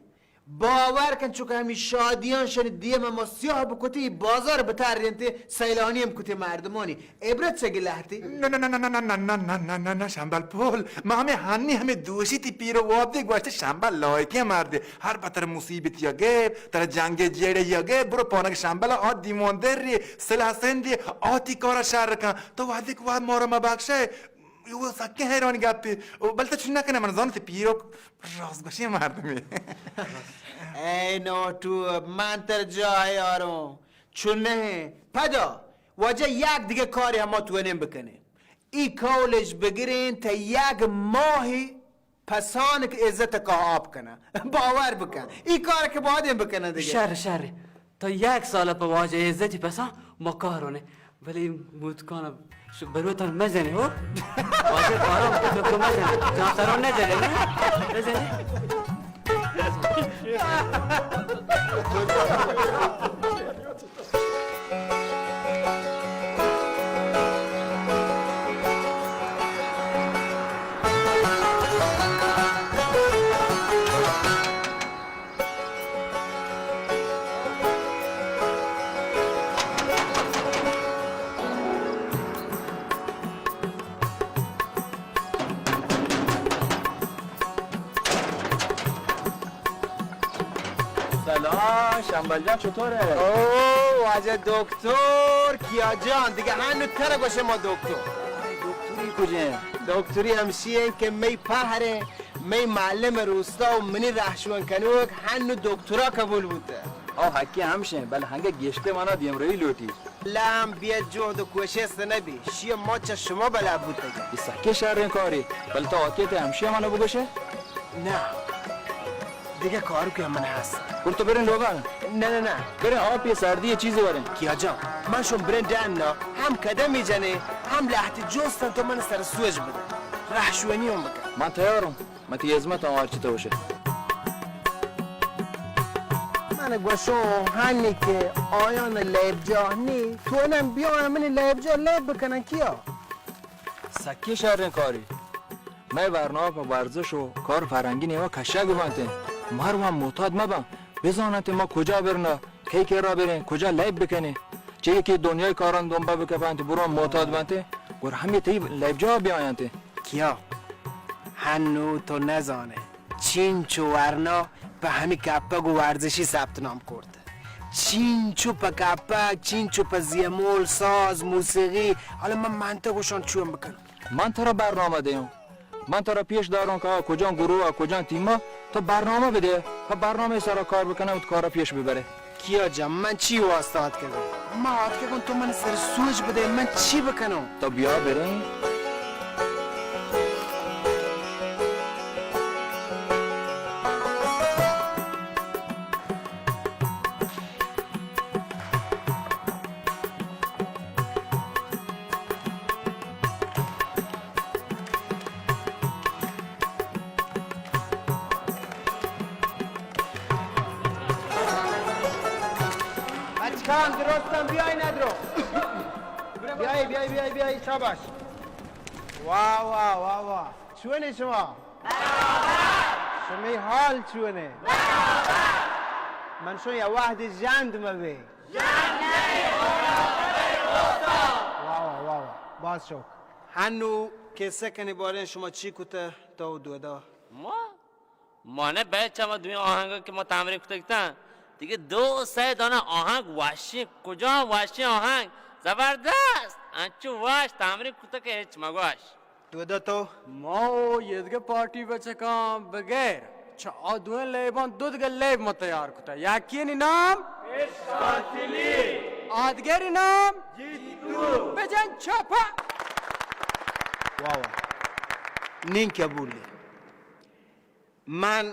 باور کن چکہ ہمی شادیان شانی دیم ما سیاہ بکتیں، بازار بترینتیں، سیلانی ہم کتیں مردمانی۔ عبرت چگی لہتی؟ نہ، نہ، نہ، شمبل پول، ما ہمیں ہنی ہمیں دوشی تی پیر و واب دی گوشت شمبل لائکیں مردے۔ ہر پتر مصیبت یا گیب، ترا جنگ جیڑے یا گیب، برو پانک شمبل آ دیوان در ری، سلاح سندی آ تی کارا شر کن۔ تو وحدی کہ وحد مارا مبخشے، او سکیں حیرانی گپے۔ او بل تو چون نکنے، من زانو تی پیروک راست گوشیں مردمے۔ اے نوٹو، من تر جاہ یاروں۔ چون نہ، پدا واجہ یک دگہ کارے ہما توانیں بکنیں۔ ای کالج بگریں تا یک ماہی پسانک عزت کا آپ کناں۔ باور بکن، ای کار کہ بادیں بکناں دگہ۔ شر، شر۔ تا یک سال پہ واجہ عزتی پسان ما کارونیں۔ ولی موتکان ش-، بروتان مزنی ہو۔ واجہ باران بکن تو مزنی۔ جان سران نزنی، نزنی۔ لا، شمبل جان چطور ئے؟ او، واجہ دکتر، کیا جان، دگہ ہنو ترا گوشے ما دکتر۔ دکتری کجیں؟ دکتری ہمشی انت کہ مئی پہریں، مئی معلم روستا و منی رہشون کنوک ہنو دکترا قبول بوتہ۔ او حقی ہمشیں، بل ہنگہ گیشتے منا دیمروی لوٹی۔ لام بیا جہد و کوشست نبی، شی ما چہ شما بلا بوتگیں۔ اے سکیں شریں کارے، بل تو آتکے تہ ہمشی منا بگوشے؟ نہ، دگہ کاروکے من ہست۔ گڑا تو بریں لوگا؟ نہ، نہ، نہ۔ بریں آپ یہ سردی یہ چیزی وریں۔ کیا جان، من شون بریں ڈن نا، ہم قدمی جنے، ہم لہتی جوستن تو من سر سوج بدے۔ رہشونی ہم بکن۔ من تیار ہوں۔ من تئی ہزمت آں، ہرچی تو گوشے۔ من گوشوں، ہنی کہ آیان لیب جاہ نی، تو انم بیا منی لیب جاہ لیب بکنن کیا؟ سکی شریں کاری۔ مئے برنامہ پہ ورزش و کار فرہنگی نیمہ کشگ بنت۔ مردم معتاد مبن، بزاننت ما کجا برنا، کئی کرا بریں، کجا لیب بکنیں۔ چہ کہ دنیای کاران دنبا بکپنت، برو معتاد بنت، گڑا ہمے تئی لیب جاہ بیاینت۔ کیا؟ ہنو تو نزانے۔ چینچو ورنا پہ ہمے کپگ و ورزشی ثبت نام کرت۔ چینچو پہ کپگ، چینچو پہ زیمل، ساز، موسیقی، حالا من منتگ گوشان چون بکنم؟ من ترا برنامہ دیاں۔ من ترا پیش داراں کہ آ کجان گروہ ء کجان ٹیم ء، تو برنامہ بدے، پہ برنامہ سرا کار بکنے، وت کارا پیش ببرے۔ کیا جان، من چی واسطہ آتکگاں؟ من آتکگاں تو من سر سوج بدے، من چی بکناں؟ تو بیا بریں۔ بچکان درستان بیای ندرو۔ بیای، بیای، بیای، بیای، شاباش۔ واہ، واہ، واہ، واہ۔ چونی شما؟ شمی حال چونی؟ من شو یا وحدی جند مبی۔ واہ، واہ، واہ، واہ۔ باز شوق۔ ہنو کسہ کنی باریں شما چی کتہ تو دودا؟ ما؟ مانے بئے چہ ما دوئیں آہنگ کہ ما تمرین کتگ اتاں، دگہ دو سئے دانہ آہنگ وشیں، کجام وشیں آہنگ، زبردست، انچو وش تمرین کتگ کہ ہچ مگوش۔ دودا تو؟ ما و یہ دگہ پارٹی بچکاں بغیر چہ آ دوئیں لیباں دو دگہ لیب ما تیار کتگ۔ یکیانی نام؟ عشق قاتلی۔ آ دگری نام؟ جیتو۔ بجن چاپا۔ واہ واہ۔ نین قبول۔ من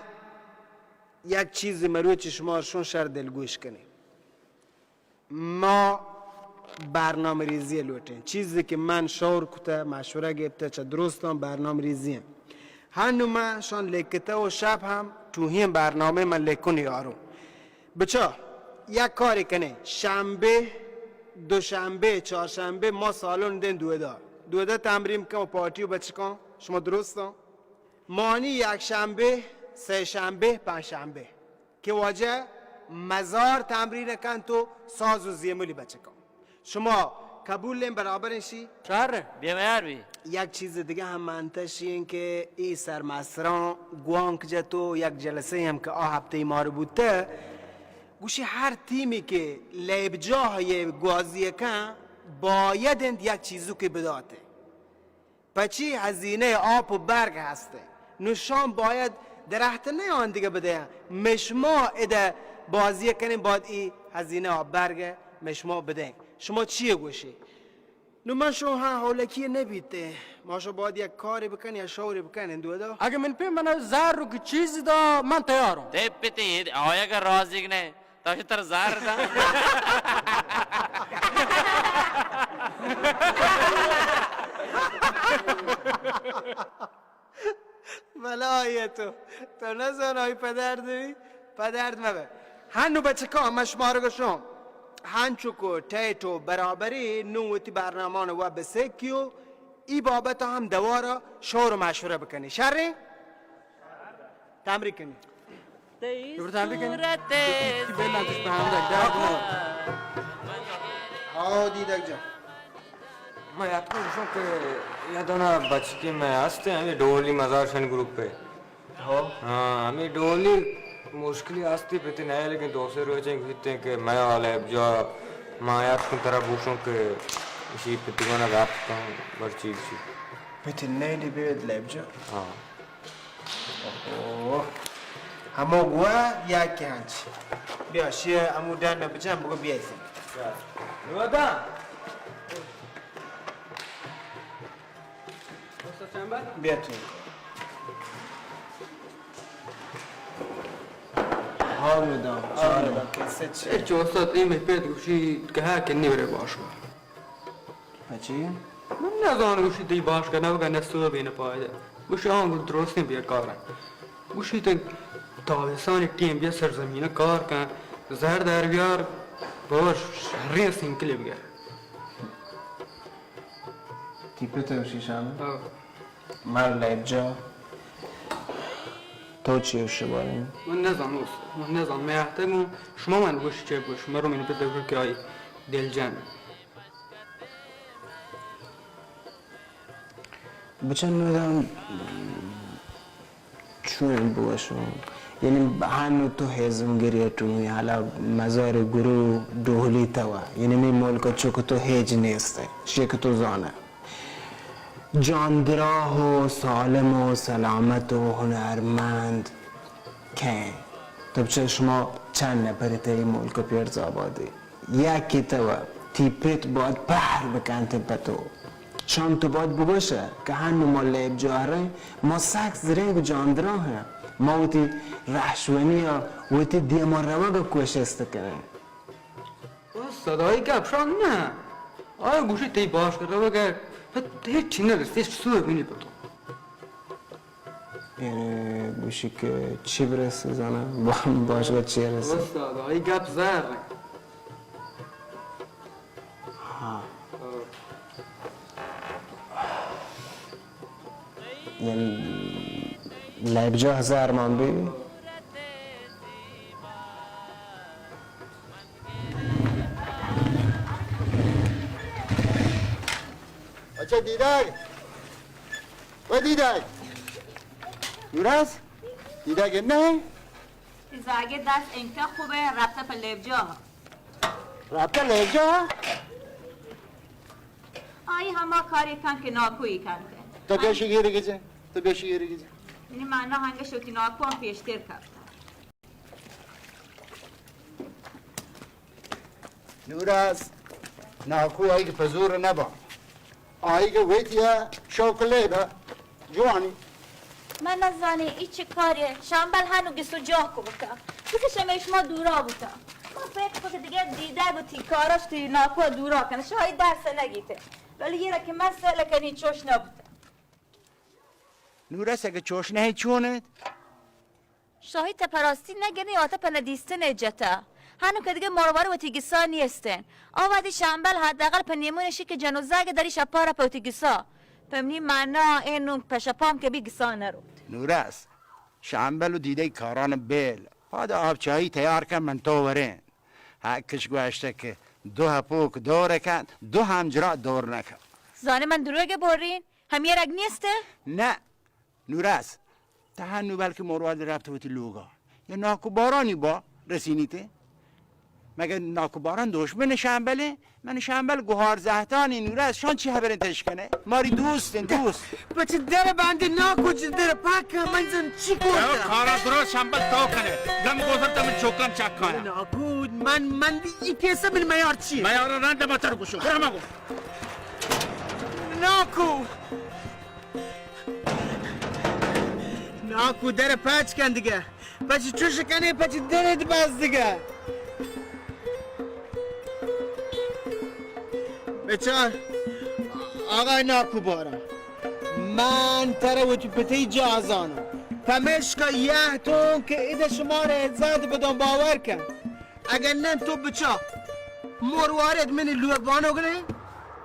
یک چیزے مروچی شما شون شر دلگوش کنیں۔ ما برنامہ ریزی لوٹیں۔ چیزے کہ من شور کتہ، مشورہ گپتہ چہ درستاں برنامہ ریزی۔ ہنو من شان لکتہ و شپ ہم ٹوہیں برنامہ من لکن یاروں۔ بچا، یک کارے کنیں، شنبہ، دوشنبہ، چارشنبہ ما سالن دیں دودا۔ دودا تمرین کن و پارٹی و بچکاں، شما درستاں؟ مانی یکشنبہ، سئے شنبہ، پنجشنبہ کہ واجہ مزار تمرین کنت و ساز و زیملی بچکاں۔ شما قبولیں، برابریں شی؟ شر، بے میار بی۔ یک چیز دگہ ہم منتشی کہ ای سرمستراں گوانک جت و یک جلسہ ہم کہ آ ہفتہ مار بوتہ، گوشی ہر تیمی کہ لیب جاہ یہ گوازی کن باید انت یک چیزو کہ بداتے۔ پچی ہزینہ آپ و برگ ہستہ۔ نو شان باید درخت نیان دگہ بدیاں۔ مشما ادا بازی کنیں، باید ای ہزینہ آپ برگ مشما بدیں۔ شما چیئے گوشی؟ نو من شو ہاں ہولکی نبیتے۔ ما شو باید یک کاری بکن یا شوری بکن اندو دا۔ اگہ من پہ من زر رو کی چیز دا، من تیاروں۔ دے پتے آیا اگر راضی نے۔ تاکہ تر زہر دا۔ بلا آئی تو، تو نزان آئی پدرد بی، پدرد مبہ۔ ہنو بچکاں، من شمارا گوشوں، ہنچو کو ٹیٹ و برابری نو وتی برنامہان و بسکیو، ای بابت ہم دوارا شور و مشورہ بکنی۔ شریں؟ تمرین کنی۔ تئی صورت ہاں۔ ہاؤ دیدگ جان۔ من یاتکاں گوشاں کہ یدانا بچکے مئے ہست، ہمے ڈولی مزار شن گروپ ء۔ ہاؤ۔ ہاں، ہمے ڈولی مشکلی ہستی پتی نئے، لیکن دو سے روچیں گوشتیں کہ مئے حال ہے جا ما یاد کن ترا بوشوں کہ اشی پتی گونا رابطہ برچی بچی۔ پتی نئے لی بیت لیب جا۔ ہاں۔ اوہ۔ ہمو گوا یا کہ ہنچ۔ بیا شی ہمو ڈن بجن بگو بیا ایسی۔ نودا۔ بیا تو۔ ہاں مدام، چارم۔ کسے چے؟ اے چوسا تئی مئے پت گوشی کہ ہا کنی برے باشگاہ۔ اچی؟ من نزان گوشی تئی باشگاہ نہ بگا نہ سوبی نہ پائدہ۔ گوشی آن گو درستیں بیا کارا۔ گوشی تئی تاویسانی ٹیم بیا سرزمین کار کن، زر در بیار، بابا شریں سینکلے بگر۔ تئی پت ء گوشی شام؟ ہاں۔ مر لیب جا۔ تو چی گوشے باریں؟ من نزانوں استاد، من نزانوں۔ مئے اہتہ گوں شما من گوش چے گوش، مرو من پت ء گوش کہ آئی دل جن۔ بچن مدام چون بوشو؟ یعنی ہنو تو ہیزم گری ٹونی حالا مزار گرو ڈوہلی توا، یعنی می ملک چک تو ہیج نیست، شیک تو زانہ۔ جاندراہ و سالم و سلامت و ہنرمند کئے؟ تو بچہ شما چند نپرے تئی ملک پیرز آبادی؟ یکے تو، تئی پت باید پہر بکنت پہ تو۔ شان تو باید بگوشہ کہ ہنو ما لیب جاہ رئیں، ما سک زرنگ و جاندراہ ایں۔ ما وتی رہشونی ء وتی دیما روگ ء کوشست کنیں۔ استاد، آئی گپ شان نہ۔ آئی گوشی تئی باشگاہ روگ ء پت ہچ نہ رسیت، ہچ سوب نی پہ تو۔ یعنی گوشی کہ چی برسے زاناں؟ با-، باشگاہ چی رسے؟ استاد، آئی گپ زر۔ ہاں۔ یعنی لیب جاہ زر مان بی۔ اچھا دیدگ، و دیدگ، نوراس، دیدگ نہ؟ زاگے دست انکا خوبه، رفته په لیبجا. رفته لیبجا؟ آئی ہما کاری کن کہ ناکوئی کنت۔ تو بیا شگیری گجے، تو بیا شگیری گجے۔ یعنی من نہ ہنگا شوتی ناکو ہم پیشتر کپتا۔ نوراس، ناکو آئی کہ پزور نبا۔ آئی کہ ویتیا شوق لیبا جوانی۔ من نزانی ای چی کاریه؟ شامبل ہنو گسو جاہ کو بوتا۔ بکش ہمیش ما دورا بوتا۔ ما فکر کو کہ دیگه دیدگ و تی کاراش تی ناکو دورا کنه۔ شاید درس نگیته۔ ولی یہ را کہ من سئل کنی چوش نبوتا۔ نوراس اگه چوش نهی چون انت؟ شاہی تہ پہ راستی نگنی، آتہ پہ ندیستن جتہ۔ ہنو کہ دگہ مروار وتی گسا نیستن۔ آ وہدی شامبل حداقل پہ نیمون شی کہ جن و زاگ دری شپارا پہ وتی گسا۔ پہ منی معنا اے نون پہ شپام کہ بی گسا نروت۔ نوراس، شامبل و دیدگ کاران بیل۔ پاد آب چاہی تیار کن من تو ورین۔ حقش گوشتہ کہ دو ہپوک دور کن، دو ہمجرا دور نکن۔ زانے من دروگ بورین؟ ہمے رگ نیست؟ نہ، نوراس، تہ ہنو بلکہ مروارد رفت وتی لوگا۔ یا ناکو بارانی با رسینیتے؟ مگہ ناکو باران دشمن شامبلے؟ من شامبل گوہار زہتانی نوراس، شان چی حبریں تشکنے؟ ماری دوستیں، دوست۔ پچ در بندی ناکو چ در پاک من زن چی کو؟ کارا درست شامبل تو کنے۔ گم گوزر تم چوکان چاک کانا۔ ناکو، من، من دی ای کیسا من میار چی؟ میار رند ما تر گوشو۔ برا ما گو۔ ناکو! ناکو در پچ کن دگہ۔ پچ چوش کنے، پچ درد باز دگہ۔ بچار، آقای ناکو باران، من ترا وتی پتی جا زانم۔ پمیشکا یہ تون کہ ادا شمار عزت بدن باور کن۔ اگر نہ تو بچا، مروارد منی لوگ بانوگ نہ،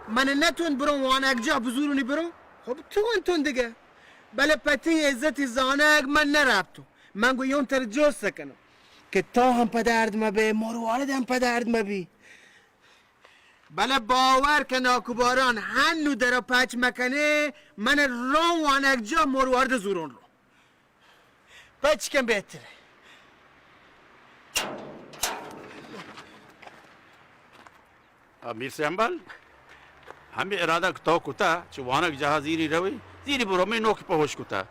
من نتون برو وانگجاہ بزورونی برو۔ خب تو انتون دگہ۔ بلے پتی عزتی زانگ من نرپتو۔ من گو یون تر جوست کنم کہ تو ہم پہ درد مبے، مروارد ہم پہ درد مبی۔ بلے باور کن ناکو باران، ہنو درا پچ مکنے، من رو وانگجاہ مروارد زورون رو۔ پچ کن بہتر۔ آ، میر سیمبل، ہمے ارادہ کہ تو کتا، چہ وانگ جاہ زیری روی، زیری برو، میں نوک پہوش کتا۔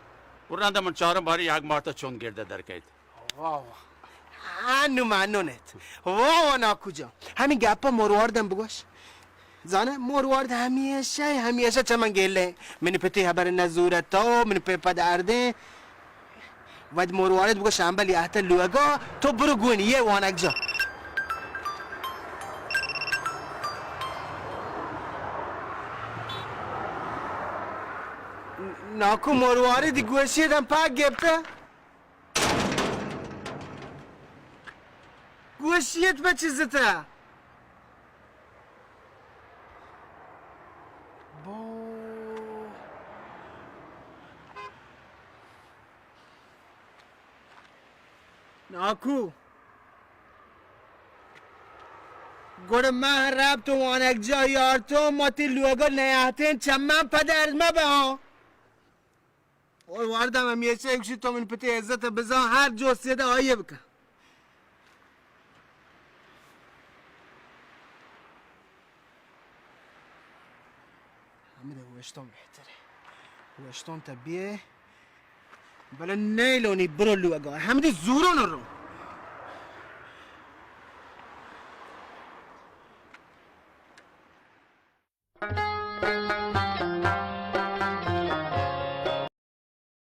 و رندا من چارم باری یک مارتا چون گردہ در کئیت۔ واہ واہ۔ آنو مانو نیت۔ واہ واہ ناکو جان۔ ہمے گپا مرواردم بگوش۔ زانے، مروارد ہمیشہ، ہمیشہ چہ من گلہ۔ منی پتی ہبر نزورت تو، منی پی پد اردیں۔ وت مروارد بگو شامبل یاہتہ لوگا، تو برو گون، یہ وانگ جا۔ ناکو مروارد گوشی دم پاک گپتہ۔ گوشیت بہ چیزتا۔ بو۔ ناکو۔ گڑا من رب تو وانگ جا یار تو متی لوگا نیاتین چمان پدرد مبا۔ اور وردم ہمیشہ ایک شی تو من پتی عزت بزان ہر جو سیدہ آئیے بکن۔ ہمدے وشتون بہتر ہے۔ وشتون تا بیئے۔ بلے نیلونی برو لوگا۔ ہمدے زورون رو۔